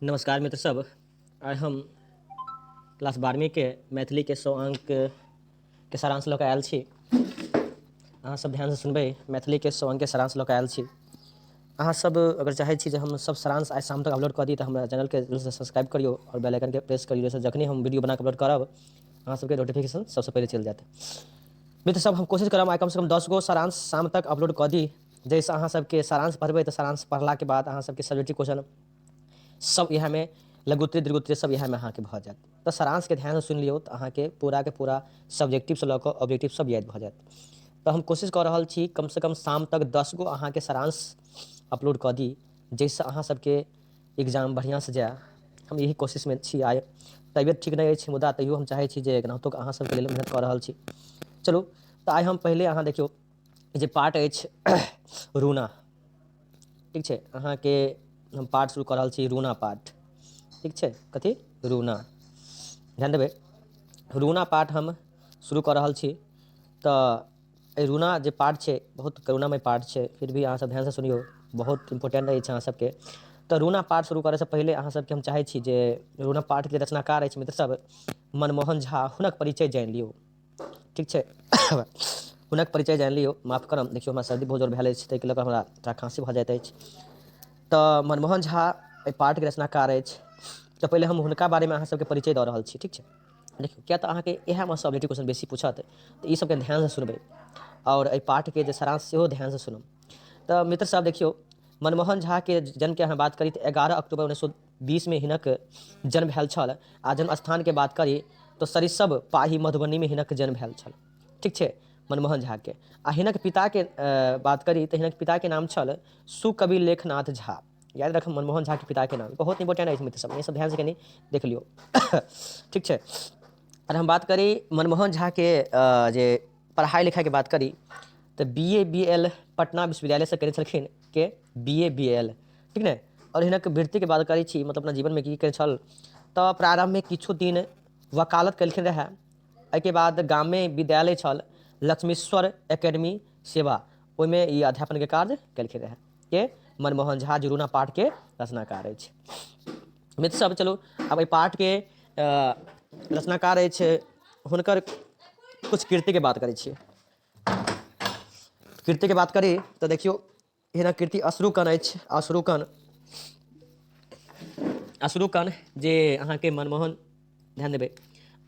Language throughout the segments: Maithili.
नमस्कार मित्र सब, आइ हम क्लास 12वींके मैथिलीके 100 अंकके सारांश लऽ कऽ आयल छी। अहाँ सब ध्यानसँ सुनबै। मैथिलीके 100 अंकके सारांश लऽ कऽ आयल छी। अहाँ सब अगर चाहै छी जे हम सब सारांश आइ शाम तक अपलोड कऽ दी, तऽ हमरा चैनलके जल्दसँ सब्सक्राइब करियौ आओर बेल आइकनके प्रेस करियौ, जाहिसँ जखने हम वीडियो बना कऽ अपलोड करब, अहाँ सबके नोटिफिकेशन सबसँ पहिले चलि जायत। मित्र सब, हम कोशिश करब आइ कमसँ कम 10 गो सारांश शाम तक अपलोड कऽ दी, जाहिसँ अहाँ सबके सारांश पढ़बै तऽ सारांश पढ़लाके बाद अहाँ सबके सब्जेक्टिव क्वेश्चन सब इएहमे, लघुत्तरीय, दीर्घोत्तरीय सब इएहमे अहाँके भऽ जायत। तऽ सारांशके ध्यानसँ सुनि लियौ तऽ अहाँके पूराके पूरा सब्जेक्टिवसँ लऽ कऽ ऑब्जेक्टिव सब याद भऽ जायत। तऽ हम कोशिश कऽ रहल छी कमसँ कम शाम तक 10 गो अहाँके सारांश अपलोड कऽ दी, जाहिसँ अहाँ सबके एग्जाम बढ़िआँसँ जाय। हम यही कोशिशमे छी। आइ तबियत ठीक नहि अछि, मुदा तैयो हम चाहै छी जे केनाहितो अहाँ सबके लेल मेहनत कऽ रहल छी। चलू, तऽ आइ हम पहिले, अहाँ देखियौ जे पाठ अछि रूना, ठीक छै? अहाँके हम पाठ शुरू कऽ रहल छी, रूना पाठ, ठीक छै? कथी? रूना। ध्यान देबै, रूना पाठ हम शुरू कऽ रहल छी। तऽ एहि रूना जे पाठ छै, बहुत करुणामय पाठ छै। फिर भी अहाँसभ ध्यानसँ सुनियौ, बहुत इम्पोर्टेंट अछि अहाँ सबके। तऽ रूना पाठ शुरू करैसँ पहिले अहाँ सबके हम चाहै छी जे रूना पाठके रचनाकार अछि मित्रसभ मनमोहन झा, हुनक परिचय जानि लियौ, ठीक छै? हुनक परिचय जानि लियौ। माफ करब, देखियौ, हमरा सर्दी बहुत जोर भेल अछि, ताहिके लऽ कऽ हमरा थोड़ा खाँसी भऽ जाइत अछि। तऽ मनमोहन झा एहि पाठके रचनाकार अछि, तऽ पहिले हम हुनका बारेमे अहाँ सबके परिचय दऽ रहल छी, ठीक छै? देखियौ, किया तऽ अहाँके इएहमे सब क्वेश्चन बेसी पूछत, तऽ ई सबके ध्यानसँ सुनबै आओर एहि पाठके जे सारांश सेहो ध्यानसँ सुनब। तऽ मित्र सब, देखियौ, मनमोहन झाके जन्मके अहाँ बात करी तऽ 11 अक्टूबर 1920मे हिनक जन्म भेल छल आ जन्म स्थानके बात करी तऽ सरिसब पाही, मधुबनीमे हिनक जन्म भेल छल, ठीक छै, मनमोहन झाके। आ हिनक पिताके बात करी तऽ हिनक पिताके नाम छल सुकवि लेखनाथ झा। याद रखब, मनमोहन झाके पिताके नाम बहुत इंपॉर्टेंट अछि मित्र सब, ई सब ध्यान से कनि देख लियौ, ठीक छै? आओर हम बात करी मनमोहन झाके जे पढ़ाइ लिखाइके बात करी तऽ B A B L Patna विश्वविद्यालयसँ कयने छलखिन के बी ए बी एल, ठीक ने? आओर हिनक वृत्तिके बात करै छी, मतलब अपना जीवनमे की केने छल, तऽ प्रारम्भमे किछु दिन वकालत केलखिन रहए। एहिके बाद गाममे विद्यालय छल लक्ष्मीश्वर एकेडमी सेवा, ओहिमे ई अध्यापनके कार्य केलखिन रहए। के? मनमोहन झा, जे रूना पाठके रचनाकार अछि। मित्र सब, चलू, आब एहि पाठके रचनाकार अछि, हुनकर कुछ कीर्तिके बात करै छियै। कीर्तिके बात करी तऽ देखियौ, हिनक कीर्ति अश्रुकण अछि। अश्रुकण, अश्रुकण जे अहाँके मनमोहन, ध्यान देबै,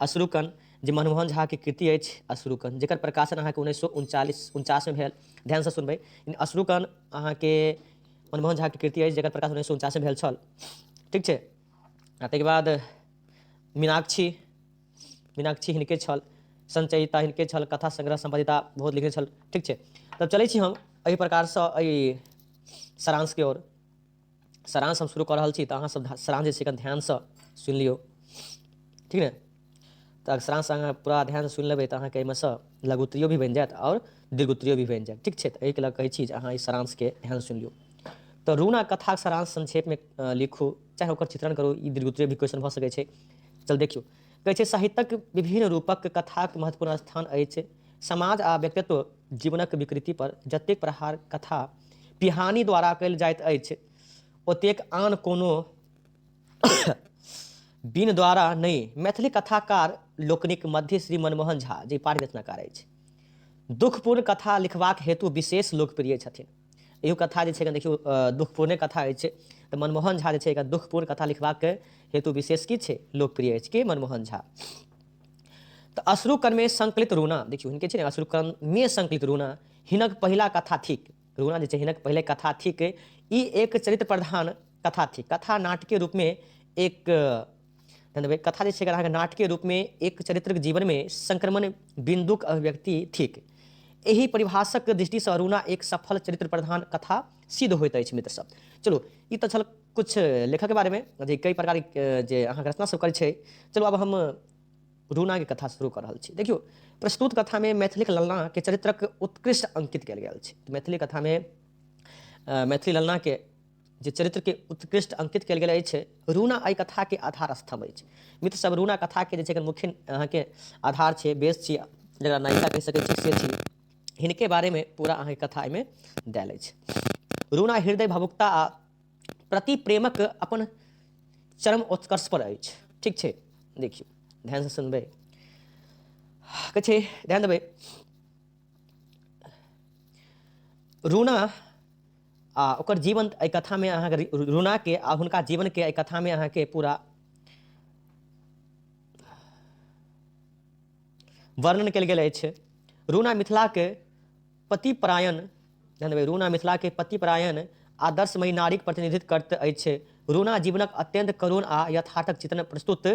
अश्रुकण जे मनमोहन झाके कृति अछि अश्रुकण, जकर प्रकाशन अहाँके 1939 49मे भेल। ध्यानसँ सुनबै, अश्रुकण अहाँके मनमोहन झाके कृति अछि, जकर प्रकाशन 1949मे भेल छल, ठीक छै? आ ताहिके बाद मीनाक्षी, मीनाक्षी हिनके छल, संचयिता हिनके छल, कथा संग्रह संपादिता बहुत लिखने छल, ठीक छै? तब चलै छी हम एहि प्रकारसँ एहि सारांशके ओर। सारांश हम शुरू कऽ रहल छी, तऽ अहाँ सब सारांश जे छै ध्यानसँ सुनि लियौ, ठीक ने? तऽ सारांश अहाँ पूरा ध्यानसँ सुनि लेबै तऽ अहाँके एहिमे सँ लघुत्तरीयो भी बनि जायत आओर दीर्घोत्तरीयो भी बनि जायत, ठीक छै? तऽ एहिके लऽ कहै छी जे अहाँ एहि सारांशके ध्यानसँ सुनि लियौ। तऽ रूना कथाक सारांश संक्षेपमे लिखू, चाहे ओकर चित्रण करू। ई दीर्घोत्तरीय भी क्वेश्चन भऽ सकै छै। चल देखियौ, कहै छै, साहित्यक विभिन्न रूपक कथाक महत्वपूर्ण स्थान अछि। समाज आ व्यक्तित्व जीवनक विकृति पर जतेक प्रहार कथा पिहानी द्वारा कयल जाइत अछि, ओतेक आन कोनो बिन द्वारा नहि। मैथिली कथाकार लोकनिक मध्य श्री मनमोहन झा, जे पाठ रचनाकार अछि, दुखपूर्ण कथा लिखबाक हेतु विशेष लोकप्रिय छथिन। इहो कथा जे छै, देखियौ, दुखपूर्णे कथा अछि। तऽ मनमोहन झा जे छै, दुखपूर्ण कथा लिखबाक हेतु विशेष की छै? लोकप्रिय अछि। के? मनमोहन झा। तऽ अश्रुकणमे संकलित रूना, देखियौ, हिनके छै ने, अश्रुकणमे संकलित रूना हिनक पहिला कथा थिक। रूना जे छै हिनक पहिले कथा थिक। ई एक चरित्र प्रधान कथा थिक। कथा नाटकीय रूपमे एक, ध्यान देबै, कथा जे छै अहाँके नाटकीय रूपमे एक चरित्रक जीवनमे संक्रमण बिन्दुक अभिव्यक्ति थिक। एहि परिभाषाक दृष्टिसँ अरुणा एक सफल चरित्र प्रधान कथा सिद्ध होइत अछि। मित्र सब, चलू, ई तऽ छल कुछ लेखकके बारेमे जे कई प्रकारके जे अहाँके रचना सब करै छै। चलू, आब हम रूनाके कथा शुरू कऽ रहल छी। देखियौ, प्रस्तुत कथामे मैथिलीक ललनाके चरित्रक उत्कृष्ट अंकित कयल गेल छै। मैथिली कथामे मैथिली ललनाके जे चरित्रके उत्कृष्ट अंकित कयल गेल अछि। रूना एहि कथाके आधार स्तंभ अछि। मित्र सब, रूना कथाके जे छै मुख्य अहाँके आधार छै, बेस छी, जकरा नायिका कहि सकै छी, से छी। हिनके बारेमे पूरा अहाँके कथा एहिमे देल अछि। रूना हृदय भावुकता आ प्रति प्रेमक अपन चरम उत्कर्ष पर अछि। ठीक छै, देखियौ ध्यानसँ सुनबै, कहै छै ध्यान देबै, रूना आ ओकर जीवन एहि कथामे अहाँके रूनाके आ हुनका जीवनके एहि कथामे अहाँके पूरा वर्णन कयल गेल अछि। रूना मिथिलाके पतिपरायण, ध्यान देबै, रूना मिथिलाके पतिपरायण आदर्शमयी नारीक प्रतिनिधित्व करैत अछि। रूना जीवनक अत्यंत करुण आ यथार्थक चित्रण प्रस्तुत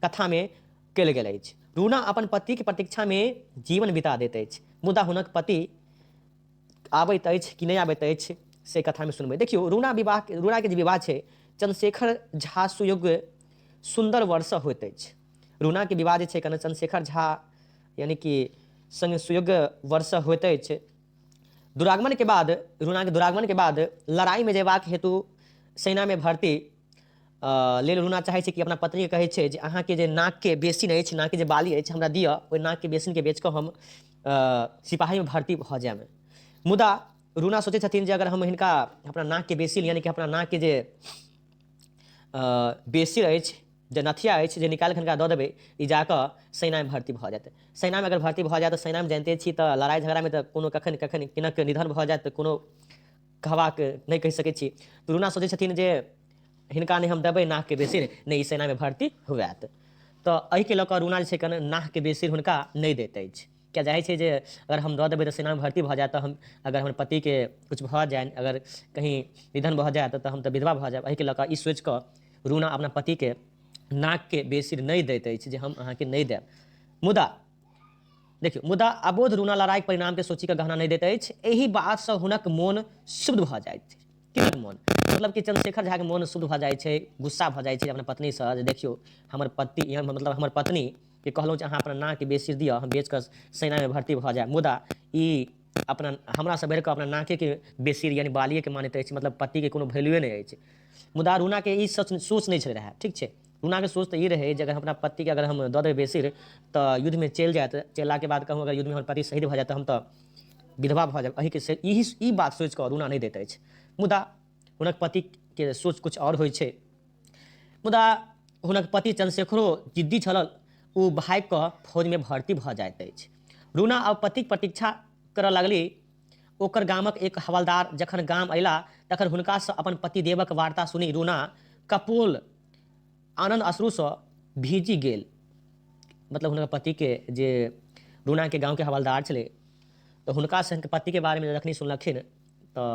कथामे कयल गेल अछि। रूना अपन पतिक प्रतीक्षामे जीवन बिता दैत अछि, मुदा हुनक पति आबैत अछि कि नहि आबैत अछि से कथामे सुनबै। देखियौ, रूना विवाह, रूनाके जे विवाह छै चंद्रशेखर झा सुयोग्य सुन्दर वरसँ होइत अछि। रूनाके विवाह जे छै कने चंद्रशेखर झा यानी कि संग सुयोग्य वरसँ होइत अछि। दुरागमनके बाद, रूनाके दुरागमनके बाद लड़ाइमे जयबाक हेतु सेनामे भर्ती लेल रूना चाहै छै कि अपना पत्नीके कहै छै जे अहाँके जे नाकके बेसिन अछि, नाकके जे बाली अछि, हमरा दिअ, ओहि नाकके बेसिनके बेच कऽ हम सिपाहीमे भर्ती भऽ जायब। मुदा रूना सोचै छथिन जे अगर हम हिनका अपना नाकके बेसिन यानी कि अपना नाकके जे बेसिन अछि, जे नथिया अछि, जे निकालि कऽ हिनका दऽ देबै, ई जाकऽ सेनामे भर्ती भऽ जेतै। सेनामे अगर भर्ती भऽ जायत तऽ सेनामे जानिते छी तऽ लड़ाइ झगड़ामे तऽ कोनो कखन कखन किनक निधन भऽ जायत तऽ कोनो कहबाक नहि कहि सकै छी। तऽ रूना सोचै छथिन जे हिनका नहि हम देबै नाहके बेसिर, नहि ई सेनामे भर्ती हुएत। तऽ एहिके लऽ कऽ रूना जे छै कने नाहके बेसिर हुनका नहि दैत अछि, किया चाहै छै जे अगर हम दऽ देबै तऽ सेनामे भर्ती भऽ जायत, तऽ हम अगर हमर पतिके किछु भऽ जानि, अगर कहीँ निधन भऽ जायत तऽ हम तऽ विधवा भऽ जायब। एहिके लऽ कऽ ई सोचि कऽ रूना अपना पतिके नाकके बेसिर नहि दैत अछि जे हम अहाँके नहि देब। मुदा देखियौ, मुदा अबोध रूना लड़ाइके परिणामके सोचि कऽ गहना नहि दैत अछि। एहि बातसँ हुनक मोन शुद्ध भऽ जाइत छै। किनक मोन? मतलब कि चंद्रशेखर झाके मोन शुद्ध भऽ जाइ छै, गुस्सा भऽ जाइ छै अपना पत्नीसँ जे देखियौ हमर पति, मतलब हमर पत्नी के कहलहुँ जे अहाँ अपना नाकके बेसिर दिअ, हम बेच कऽ सेनामे भर्ती भऽ जायब, मुदा ई अपना हमरासँ बढ़ि कऽ अपना नाकेके बेसिर यानी बालिएके मानैत अछि, मतलब पतिके कोनो वैल्यूए नहि अछि। मुदा रूनाके ई सोच नहि छलै रहए। ठीक छै, रूनाके सोच तऽ ई रहै जे अगर हम अपना पतिके अगर हम दऽ देबै बेसिर तऽ युद्धमे चलि जायत, चललाके बाद कहूँ अगर युद्धमे हमर पति शहीद भऽ जायत तऽ हम तऽ विधवा भऽ जायब। एहिके से ई बात सोचि कऽ रूना नहि दैत अछि। मुदा हुनक पतिके सोच किछु आओर होइ छै। मुदा हुनक पति चंद्रशेखरो जिद्दी छलल, ओ भागि कऽ फौजमे भर्ती भऽ जाइत अछि। रूना आब पतिक प्रतीक्षा करऽ लगली। ओकर गामक एक हवलदार जखन गाम अयला तखन हुनकासँ अपन पतिदेवक वार्ता सुनि रूना कपोल आनन्द अश्रुसँ भीजि गेल। मतलब हुनकर पतिके जे रूनाके गाँवके हवलदार छलै तऽ हुनकासँ हुनकर पतिके बारेमे जखन सुनलखिन तऽ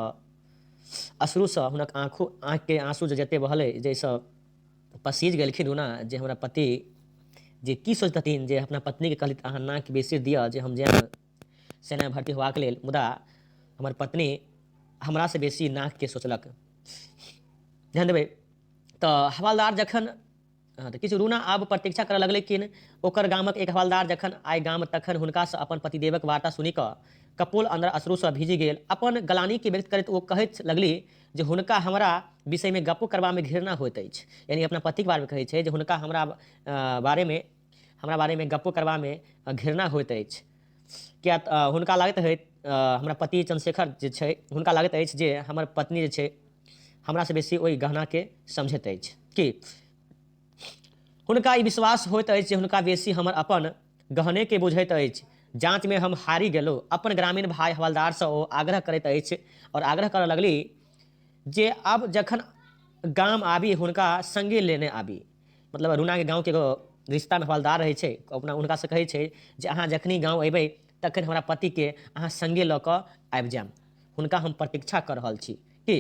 अश्रुसँ हुनक आँखो आँखिके आँसू जे जतेक बहलै जाहिसँ पसीज गेलखिन रूना जे हमरा पति जे की सोचतथिन जे अपना पत्नीके कहली अहाँ नाक बेसी दिअ जे हम जायब सेना भर्ती होबाक लेल, मुदा हमर पत्नी हमरासँ बेसी नाकके सोचलक। ध्यान देबै तऽ हवलदार जखन तऽ किछु रूना आब प्रतीक्षा करऽ लगलखिन। ओकर गामक एक हवलदार जखन आइ गाम तखन हुनकासँ अपन पतिदेवक वार्ता सुनि कऽ कपोल अन्दर अश्रुसँ भीजि गेल। अपन ग्लानिके व्यक्त करैत ओ कहैत लगली जे हुनका हमरा विषयमे गप्पो करबामे घृणा होइत अछि। यानी अपना पतिके बारेमे कहै छै जे हुनका हमरा बारेमे गप्पो करबामे घृणा होइत अछि, किया तऽ हुनका लागैत होइत हमरा पति चंद्रशेखर जे छै हुनका लागैत अछि जे हमर पत्नी जे छै हमरासँ बेसी ओहि गहनाके समझैत अछि। कि हुनका ई विश्वास होइत अछि जे हुनका बेसी हमर अपन गहनेके बुझैत अछि। जाँचमे हम हारि गेलहुँ। अपन ग्रामीण भाय हवलदारसँ ओ आग्रह करैत अछि आओर आग्रह करऽ लगली जे आब जखन गाम आबी हुनका संगे लेने आबी। मतलब रूनाके गाँवके एगो रिश्तामे हवलदार रहै छै, अपना हुनकासँ कहै छै जे अहाँ जखनी गाँव अयबै तखन हमरा पतिके अहाँ संगे लऽ कऽ आबि जायब, हुनका हम प्रतीक्षा कऽ रहल छी कि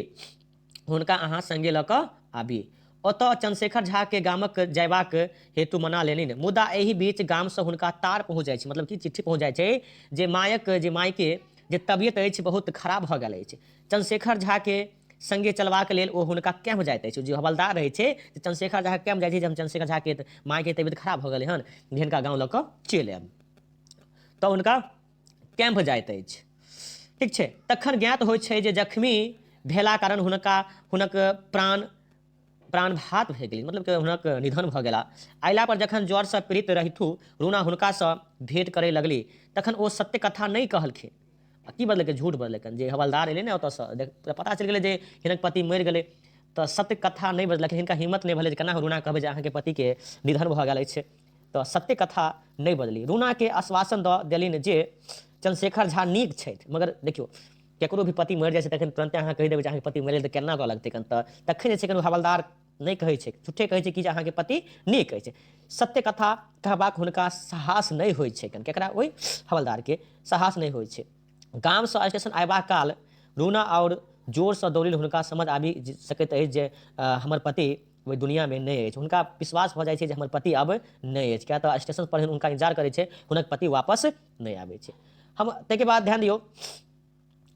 हुनका अहाँ संगे लऽ कऽ आबी। ओतऽ चंद्रशेखर झाके गामक जयबाक हेतु मना लेलनि। मुदा एहि बीच गामसँ हुनका तार पहुँच जाइ छै, मतलब कि चिट्ठी पहुँच जाइ छै जे मायक जे मायके जे तबियत अछि बहुत खराब भऽ गेल अछि। चंद्रशेखर झाके संगे चलबाक लेल ओ हुनका कैम्प जाइत अछि। जे हवलदार रहै छै चंद्रशेखर झा कैम्प जाइ छै जे हम चंद्रशेखर झाके मायके तबियत खराब भऽ गेलै हन, हिनका गाँव लऽ कऽ चलि आयब, तऽ हुनका कैम्प जाइत अछि। ठीक छै, तखन ज्ञात होइ छै जे जख्मी भेला कारण हुनका हुनक प्राणघात भए गेलै, मतलब कि हुनक निधन भऽ गेला। अयला पर जखन ज्वरसँ पीड़ित रहिथु रूना हुनकासँ भेंट करय लगली तखन ओ सत्य कथा नहि कहलखिन। आ की बदलकै? झूठ बदलकै। जे हवलदार एलै ने ओतऽसँ पता चलि गेलै जे हिनक पति मरि गेलै, तऽ सत्य कथा नहि बजलखिन। हिनका हिम्मत नहि भेलै जे केना रूना कहबै जे अहाँके पतिके निधन भऽ गेल अछि। तऽ सत्य कथा नहि बजली। रूनाके आश्वासन दऽ देलनि जे चंद्रशेखर झा नीक छथि। मगर देखियौ, केकरो भी पति मरि जाइ छै तखन तुरन्ते अहाँ कहि देबै जे अहाँके पति मरि गेल तऽ केना कऽ लगतै कन? तऽ तखन जे छै कनि हवलदार नहि कहै छै, झूठे कहै छै कि जे अहाँके पति नीक अछि। सत्य कथा कहबाक हुनका साहस नहि होइ छै। कन केकरा? ओहि हवलदारके साहस नहि होइ छै। गामसँ स्टेशन अयबा काल रूना आओर जोरसँ दौड़ल। हुनका समझ आबि सकैत अछि जे हमर पति ओहि दुनियामे नहि अछि। हुनका विश्वास भऽ जाइ छै जे हमर पति आब नहि अछि, किया तऽ स्टेशन पर हुनका इंतजार करै छै, हुनक पति वापस नहि आबै छै। हम ताहिके बाद ध्यान दियौ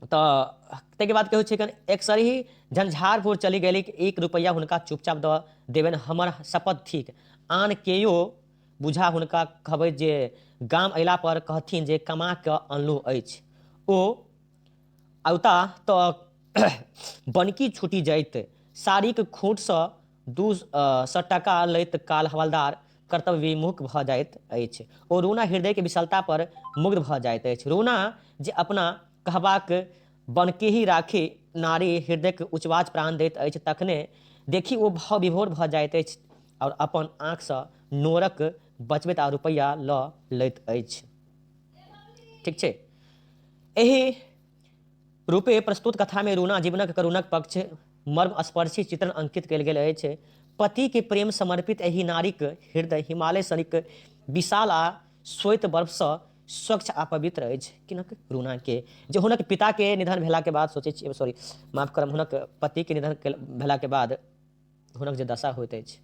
तऽ ताहिके बाद कहै छै, एकसर ही झंझारपुर चलि गेली। 1 रुपैआ हुनका चुपचाप दऽ देबनि, हमर शपथ थिक। आन केओ बुझा हुनका कहबै जे गाम अयला पर कहथिन जे कमा कऽ अनलहुँ अछि। ओ औता तऽ बनकी छूटि जाइत। साड़ीक खूँटसँ 200 टाका लैत काल हवलदार कर्तव्य विमुख भऽ जाइत अछि। ओ रूना हृदयके विशालता पर मुग्ध भऽ जाइत अछि। रूना जे अपना कहबाक बनकेही राखि नारी हृदयक उच्चवाच प्राण दैत अछि, तखने देखि ओ भाव विभोर भऽ जाइत अछि आओर अपन आँखिसँ नोरक बचबैत आ रुपैआ लऽ लैत अछि। ठीक छै। एहि रूपे प्रस्तुत कथामे रूना जीवनक करुणक पक्ष मर्मस्पर्शी चित्रण अंकित कयल गेल अछि। पतिके प्रेम समर्पित एहि नारीक हृदय हिमालय सरिक विशाल आ श्वेत बर्फसँ स्वच्छ आ पवित्र अछि। किनक? रूनाके, जे हुनक पिताके निधन भेलाके बाद सोचै छी, सॉरी, माफ करब, हुनक पतिके निधन भेलाके बाद हुनक जे दशा होइत अछि।